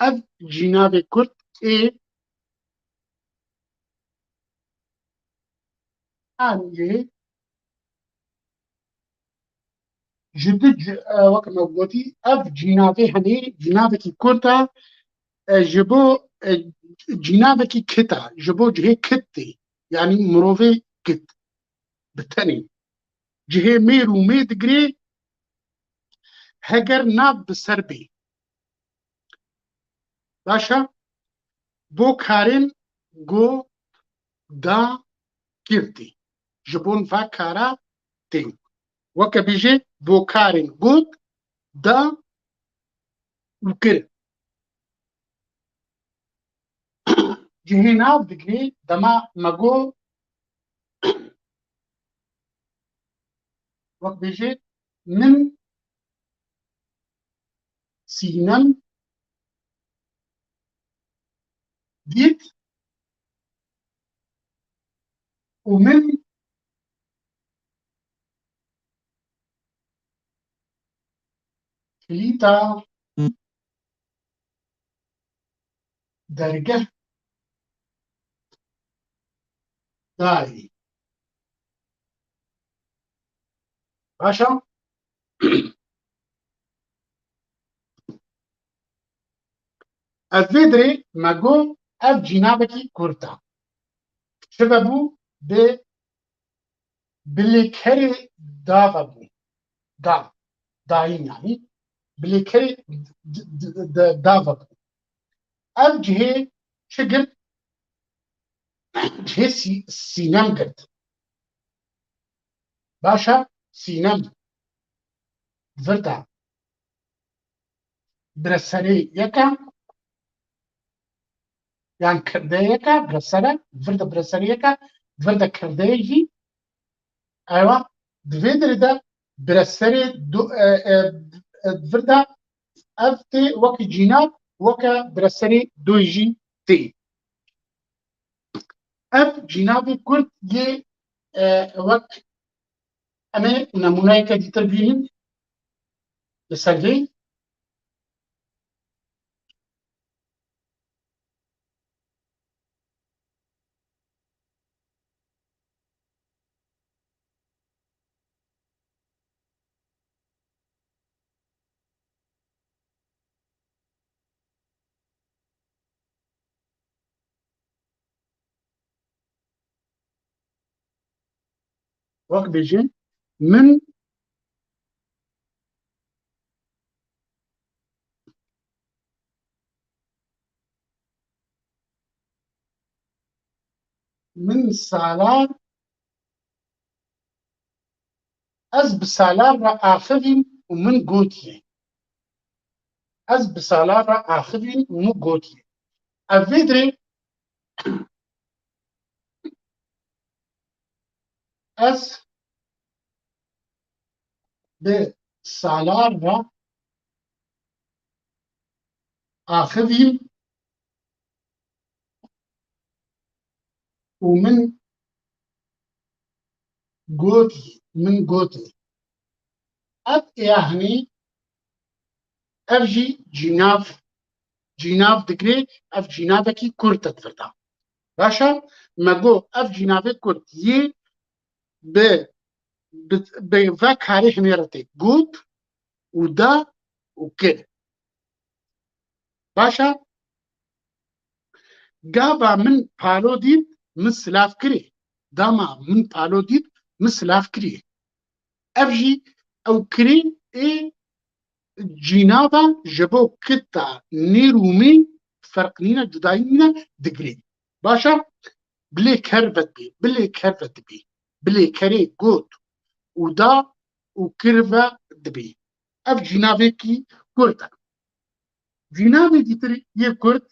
Ev cînavê kurt ê aniyê ji du ci-, e, wek me gotî, ev cînavê henê cînavekî kurt e, e, ji bo, e, cînavekî kit e, ji bo cihê kit tê, yanî mirovê kit bi tenê. Cihê mêr û mê digirê heger nav bi ser bê. Baş e? Bo karên go, da, kir tê. Ji bo va kara tê. Weke bêje bo karên got, da û kir. Cihê nav digirê dema me got, wek bêje min Sînem dît û min kilîta dergeh dayî. Baş e? Ez vê dirê me got ev cînavekî kurt e. Çi vebû bi bilêkerê da vebû. Da. Dayîn yanî. Bilêkerê d-, d-, d-, da vebû. Ev cihê çi girt? Cihê sî-, Sînem girt. Baş e? Sînem. Vir de. Bireserê yek e, yan kirdeyek e, bireser e, vir de bireserê yek e, vir de kirdeyê jî. Eywa, di vê derê de bireserê du-, e, e, e, vir de ev tê wekî cînav, weke bireserê doyê jî tê. Ev cînavê kurt yê, e, wek Em ê nemûneyeke dîtir bînin li ser vê. Wek bêjin, min, min salan Ez bi salan re axivîm û min gotiye. Ez bi salan re axivîm û min gotiye. Ev vê dirê ez bi salan re axivîm û min gotî, min gotê. Ev êya hinî, ev jî cînav, cînav digirê, ev cînavekî kurt e di vir de. Baş e, me got ev cînavê kurt yê bi, bi, bi ve karê hinê re tê. Got û da û kir. Baş e? Gava min palo dît, min silav kirê. Dema min palo dît, min silav kiriye. Ev jî ew kirê ê cînava ji bo kita nêr û mê ferq nîne, cudayî nîne, digirê. Baş e, bilê ker ve dibê, bilê ker ve dibê, bilê kerê got û da û kir ve dibê. Ev cînavekî kurt e. Cînavê dîtir yê kurt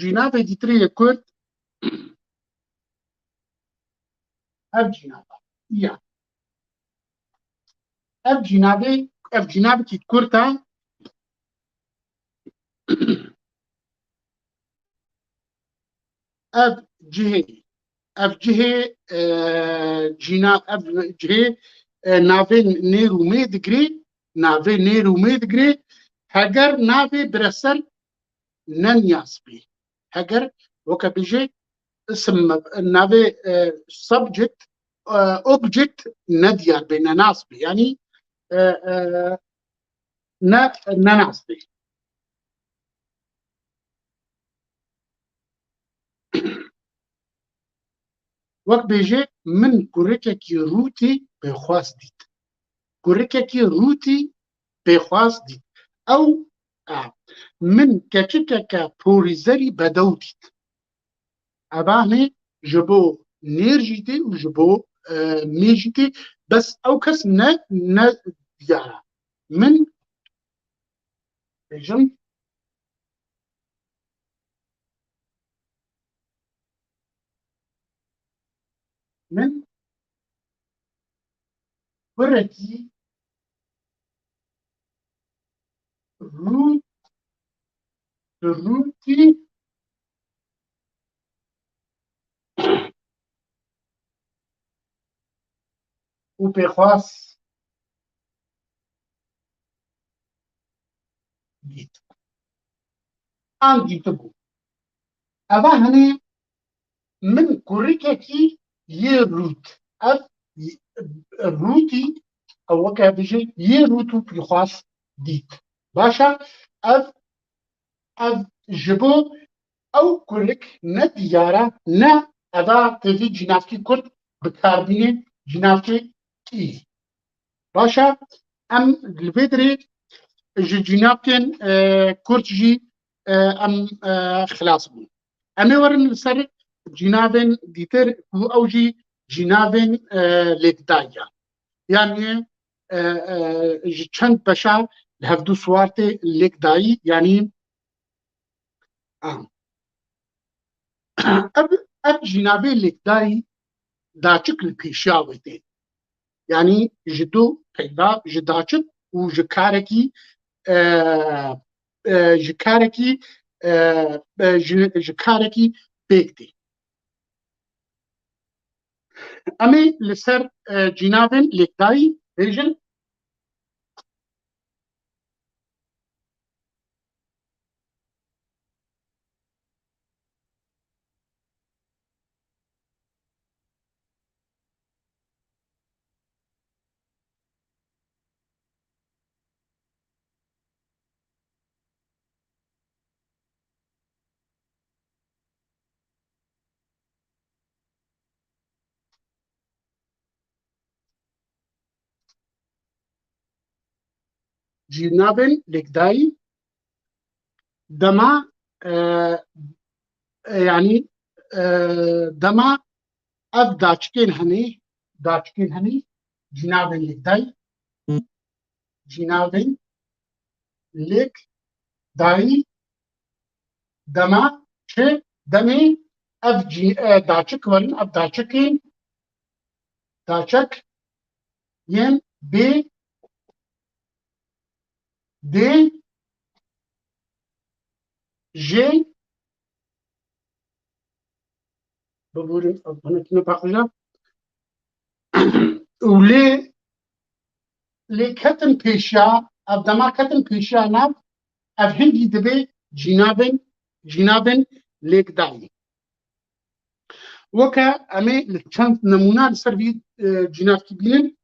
Cînavê dîtirê yê kurt ev cînava ya. Ev cînavê, ev cînavekî kurt e. Ev cihê, ev cihê, e, cîna, ev cihê, e, navê nêr û mê digirê, navê nêr û mê digirê, heger navê bireser ne niyaz bê. Heger weke bêje isim navê, e, subject, e, object ne diyar bê, ne nas bê. Yanî, e, e, ne, ne nas bê. Wek bêje, min kurikekî rûtî pêxwas dît. Kurikekî rûtî pêxwas dît. Ew, a, min keçikeke porîzerî bedew dît. Eva hinê ji bo nêr jî tê û ji bo, e, mê jî tê. Bes ew kes ne, ne diyar e. Min bêjim, min kurekî rût, rûtî û pêxwas dît. An dîtibû. Eva hinê min kurikekî yê rût. Ev rûtî, ew weke bêje yê rût û pêxwas dît. Baş e, ev, ev ji bo ew kurik ne diyar e, ne eva tevî cînavkî kurt bi kar bîne, cînavkê î. Baş e, em li vê dirê ji cînavkên, e, kurt jî, e, em, e, xilas bûn. Em ê werin li ser cînavên dîtir ku ew jî cînavên, e, lêkdayî ye. Yanî, e, e, ji çend beşa li hevdu siwar tê lêkdayî, yanî, a. Ev, ev cînavê lêkdayî daçik li pêşiya wê tê. Yanî ji du peyva, ji daçik û ji karekî, e, e, ji karekî, e, e, ji, ji karekî pêk tê. Em ê li ser, e, cînavên lêkdayî bêjin. Cînavên lêkdayî dema, e, e, yanî, e, dema ev daçikên henî, daçikên henî, cînavên lêkdayî, cînavên lêkdayî dema çi, demê ev cî-, e, daçik werin, ev daçikên, daçik yên bê dê jê, biborî, ev hinekî ne paqij e. Û lê, lê ketin pêşiya, ev dema ketin pêşiya nav, ev hingî dibê cînavên, cînavên lêkdayî. Weke em ê li çend nemûna li ser vî, e, cînavkî bînin.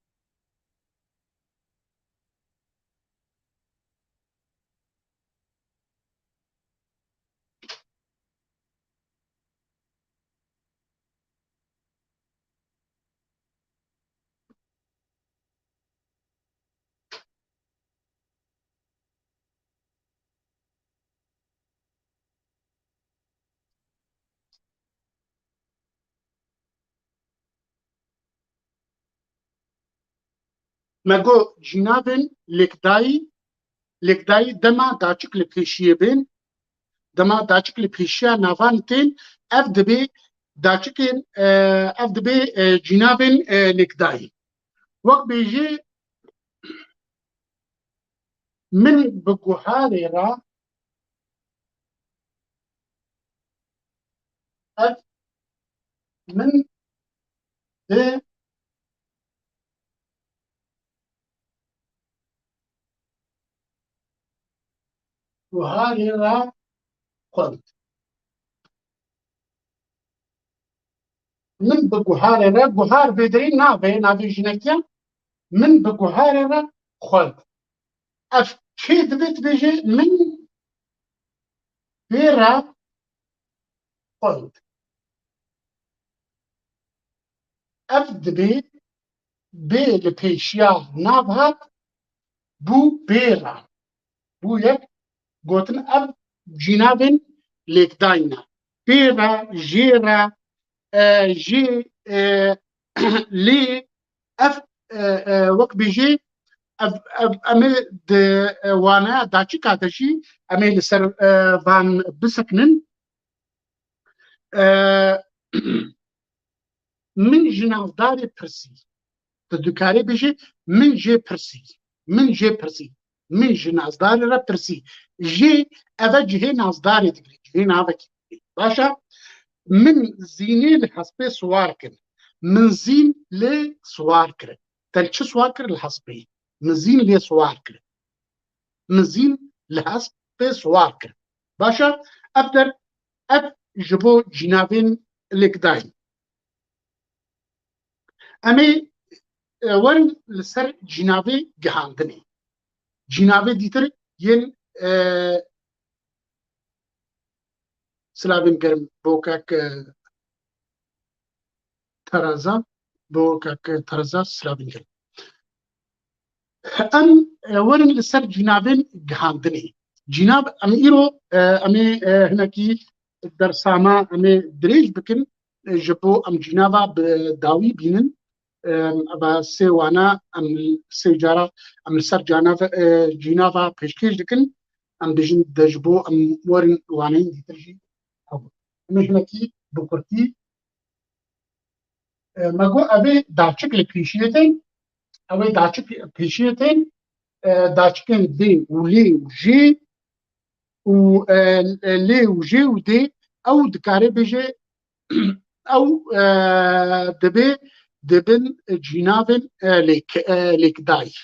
Me got cînavên lêkdayî, lêkdayî dema daçik li pêşiyê bên, dema daçik li pêşiya navan tên, ev dibê daçikên, e, ev dibê, e, cînavên, e, lêkdayî. Wek bêjî, min bi guharê re ev min bi guharê re xwend. Min bi guharê re, guhar bêdirî navê, navê jinekiya, min bi guharê re xwend. Ev kê dibe dibêje min bê re xwend. Ev dibê bê li pêşiya nav hat, bû bê re. Bû yek gotin ev cînavên lêkdayî ne. Pê re, jê re, e, jê, e, lê, ev, e, e, wek bêjê, ev, ev, em ê di, e, waneya daçika de jî em ê li ser, e, van bisekinin. E, min ji navdarê pirsî. Tu dikarî bêjî, min jê pirsî. Min jê pirsî. Min ji navdarê re pirsî. Jê, eve cihê navdarê digire. Cihê navekî digire. Baş e? Min zînê li hespê siwar kir. Min zîn lê siwar kir. Te li çi siwar kir? Li hespê. Min zîn lê siwar kir. Min zîn li hespê siwar kir. Baş e? Ev der, ev ji bo cînavên lêkdayî. Em ê, e, werin li ser cînavê gihandinê. Cînavê dîtir yên, e, silavên germ bo kek, e, Tereza, bo kek Tereza silavên germ. Em, e, werin li ser cînavên gihandinê. Cînav, em îro, e, em ê, e, hinekî dersa me em ê dirêj bikin, e, ji bo em cînava bi dawî bînin. E, eva sê wana em sê cara em li ser canav-, e, cînava pêşkêş dikin. Em dijin de ji bo em werin waneyên dîtir jî hebû. Em ê hinekî bi kurtî E, me got, ev ê daçik li pêşiyê tên, ew ê daçik pêşiyê tên, e, daçikên dê û lê û jê û, e, lê û jê û dê, ew dikare bêje, ew, e, dibê, dibin cînavên, e, lêk-, e, lêkdayî.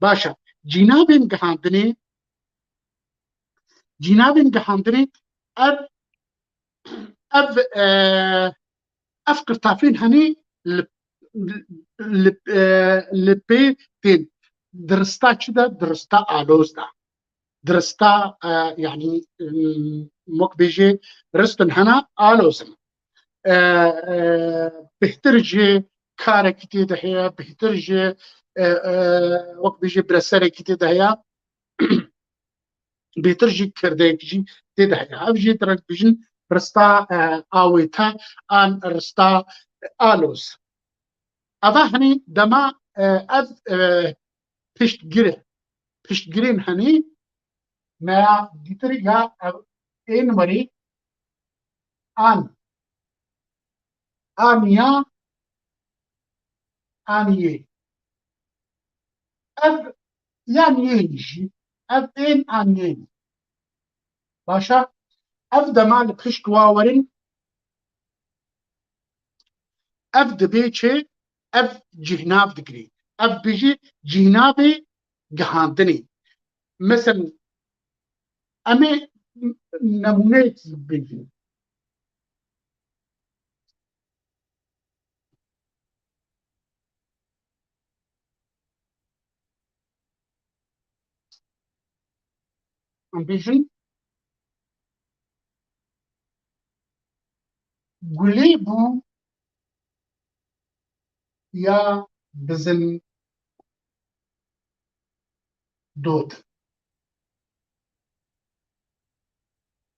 Baş e. Cînavên gihandinê, cînavên gihandinê ev, ev, e, ev qirtafên henê li, li, e, li pê tên. Dirista çi de? Dirista aloz de. Dirista, e, yanî, em, wek bêjê ristin hene, aloz in. E, e, bêhtir ji karekî tê de heye, bêhtir ji, e, e, wek bêjê bireserekî tê de heye. Bêtir jî kirdeyek jî tê de heye. Ev jî direk dijin rista, e, awête an rista aloz. Eva henî dema, e, ev, e, piştgir e. Piştgirên henî me ya dîtir ya ev ên werî an, an ya, an yê. Ev yan yên jî, ev ên an yên. Baş e, ev dema li pişt wa werin, ev dibê çi? Ev cihnav digirê. Ev bijî cihnavê gihandinê. Mesela, Em ê nemûneyekî bêjin. Em bêjin, gulê bû ya bizin dot.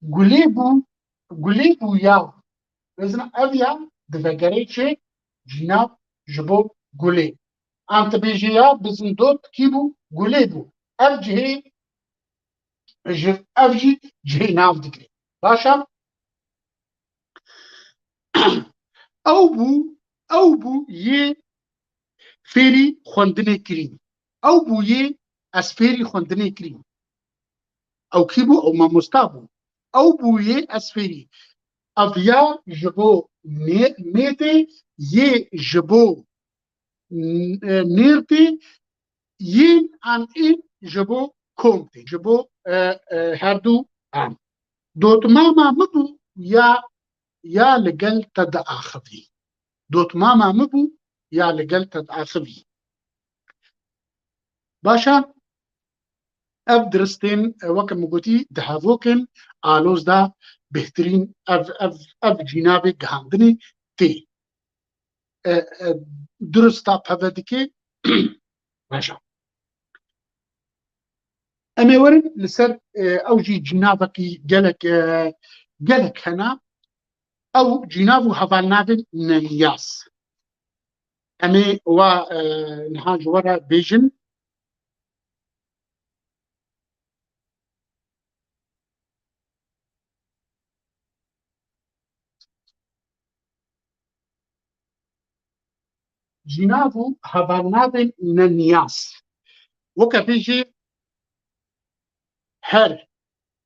Gulê bû, gulê bû ya. Bizin ev ya divegerê çi? Cînav ji bo gulê. An tu bêjî ya bizin dot kî bû? Gulê bû. Ev cihê ji, ev jî cihê nav digire. Baş e? Ew bû, ew bû yê fêrî xwendinê kirî. Ew bû yê ez fêrî xwendinê kirî. Ew kî bû? Ew mamosta bû. Ew bû yê ez fêrî. Ev ya ji bo nê-, mêtê, yê ji bo n-, e, nêrtê, yên an ên ji bo kom tê, ji bo, e, e, herdu an. Dotmama min bû ya, ya li gel te diaxivî. Dotmama min bû ya li gel te diaxivî. Baş e, ev diristên, e, weke min gotî, di hevokên aloz de bêhtirîn ev, ev, ev cînavê gihandinê tê. E, e, dirista peve dike. Baş e. Em ê werin li ser, e, ew jî cînavekî gelek, e, gelek hene. Ew cînav û hevalnavên neniyas. Em ê wa, e, niha ji we re bêjin. Cînav û hevalnavên neniyas. Weke bêjî her,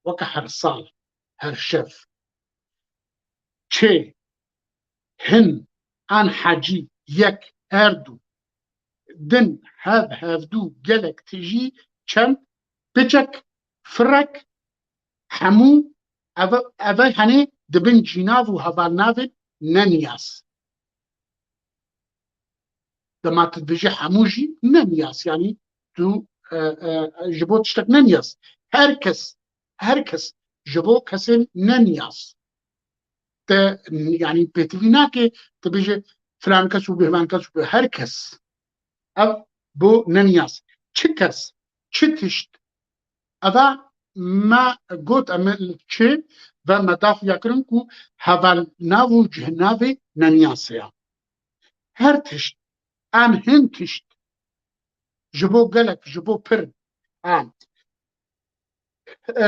weke her sal, her şev. Çê, hin, an hecî, yek, her du, din, hev, hevdu, gelek, tijî, çend, piçek, firek, hemû, eve, eve henê dibin cînav û hevalnavên neniyas. Dema tu dibêjî hemû jî neniyas, yanî tu, e, e, ji bo tiştek neniyas. Her kes, her kes ji bo kesên neniyas. Te, yanî pêtivî nake, tu bêje filan kes û bêhvan kes û her kes. Ev bo neniyas. Çi kes, çi tişt, eva me got, em li çi ve me daxuya kirin ku hevalnav û cihnavê neniyasê ya. Her tişt, em hin tişt, ji bo gelek, ji bo pir, em, e,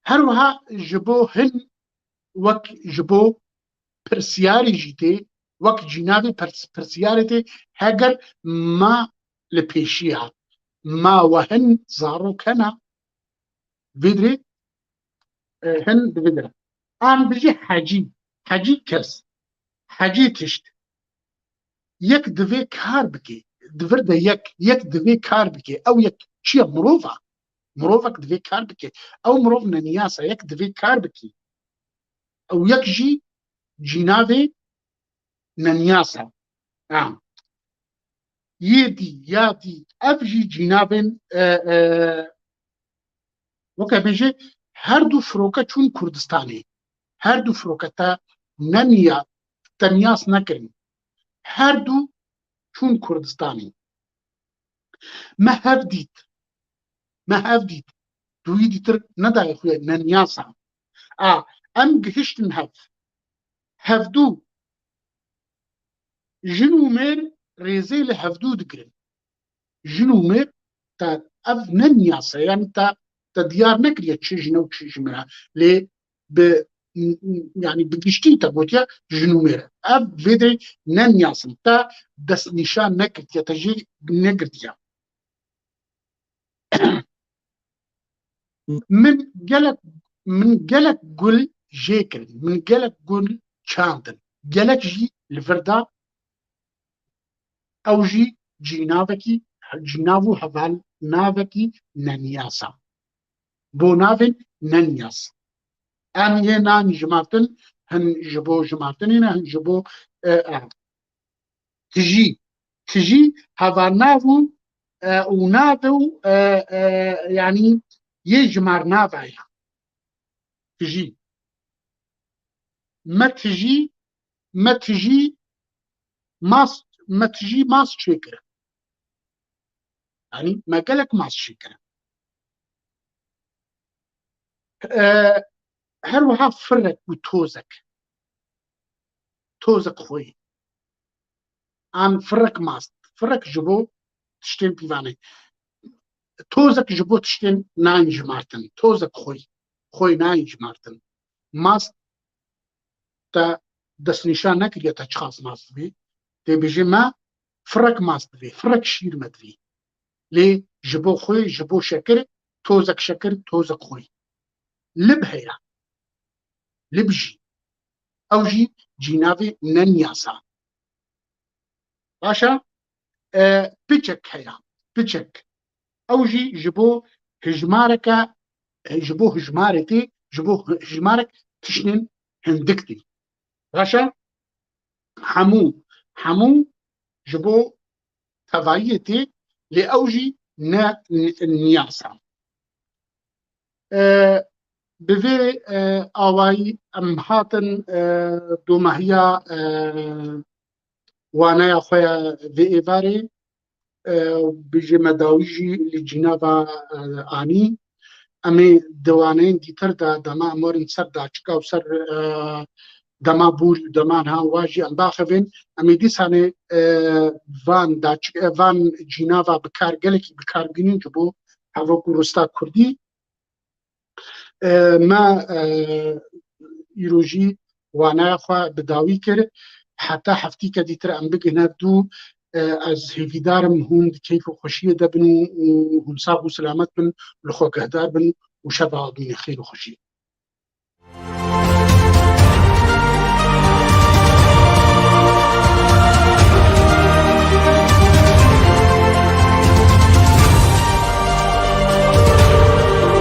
her wiha ji bo hin wek ji bo pirsiyarê jî tê, wek cînavê pirs-, pirsiyarê tê, heger ma li pêşiya, ma we hin zarok hene, vê dirê, e, hin di vê dirê. An bijî hecî, hecî kes, hecî tişt. Yek divê kar bike. Di vir de yek, yek divê kar bike. Ew yek çi ye? Mirov e. Mirovek divê kar bike. Ew mirov neniyas e, yek divê kar bike. Ew yek jî cînavê neniyas e. Ha. Yê dî, ya dî, ev jî cînavên, e, e, weke bêje, her du firoke çûn Kurdistanê. Her du firoke te neniya, te niyas nekirin. Her du çûn Kurdistanê. Me hev dît. Me hev dît. Tu wî dîtir nedayê xwe, neniyas e. A, em gihiştin hev. Hevdu. Jin û mêr rêzê li hevdu digirin. Jin û mêr te ev ne niyas e, yanî te, te diyar nekiriye çi jin e û çi ji mêr e. Lê bi, yanî bi giştî te gotiye jin û mêr. Ev vê de ne niyas in. Te destnîşan nekirtiye, te jê negirtiye. Min gelek, min gelek gul jê kirin, min gelek gul çandin. Gelek jî li vir da, ew jî cînavekî cînav û heval navekî neniyasa. Bo navên neniyas. Em yê nan jimartin, hin ji bo jimartinê ne, hin ji bo, e, e, tijî. Tijî hevalnav û, e, û nav û, e, e, yanî yê jimarnava ye. Tijî. Me tijî, me tijî mas, me tijî mas çêkirin. Yanî me gelek mas çêkirin. E, her wiha firek û tozek. Tozek xweyî. An firek mast. Firek ji bo tiştên pîvanê. Tozek ji bo tiştên nayên jimartin. Tozek xweyî. Xweyî nayên jimartin. Mast te destnîşan nekiriye te çiqas mast dibî. Tê bêjê me firek mast divê. Firek şîr me divî. Lê ji bo xwê, ji bo şekir, tozek şekir, tozek xweyî. Lib heye. Lib jî. Ew jî cînavê neniyasa. Baş e? E, piçek heye. Piçek. Ew jî ji bo hijmareke, e, ji bo hijmarê tê, ji bo hijmarek tiştên hindik tê. Baş e? Hemû, hemû ji bo tevayiyê tê, lê ew jî ne n-, niyasa. E, bi vê, e, awayî em hatin, e, domahiya, e, waneya xwe ya vê êvarê, e, bijê me dawî jî li cînava, e, anî. Em ê di waneyên dîtir de dema em werin ser daçika û ser, e, dema bûrî û dema niha wa jî em baxivên, em ê dîsanê, e, van daçik-, e, van cînava bi kar, gelekî bi kar bînin ji bo hevok û rista kurdî. E, me, e, îro jî waneya xwe bi dawî kir. Heta heftîke dîtir em bigihine dû. E, ez hêvîdar im hûn di keyf û xweşiyê de bin û, û hûn sax û selamet bin, li xwe guhdar bin û şeva bîne xêr û xweşî.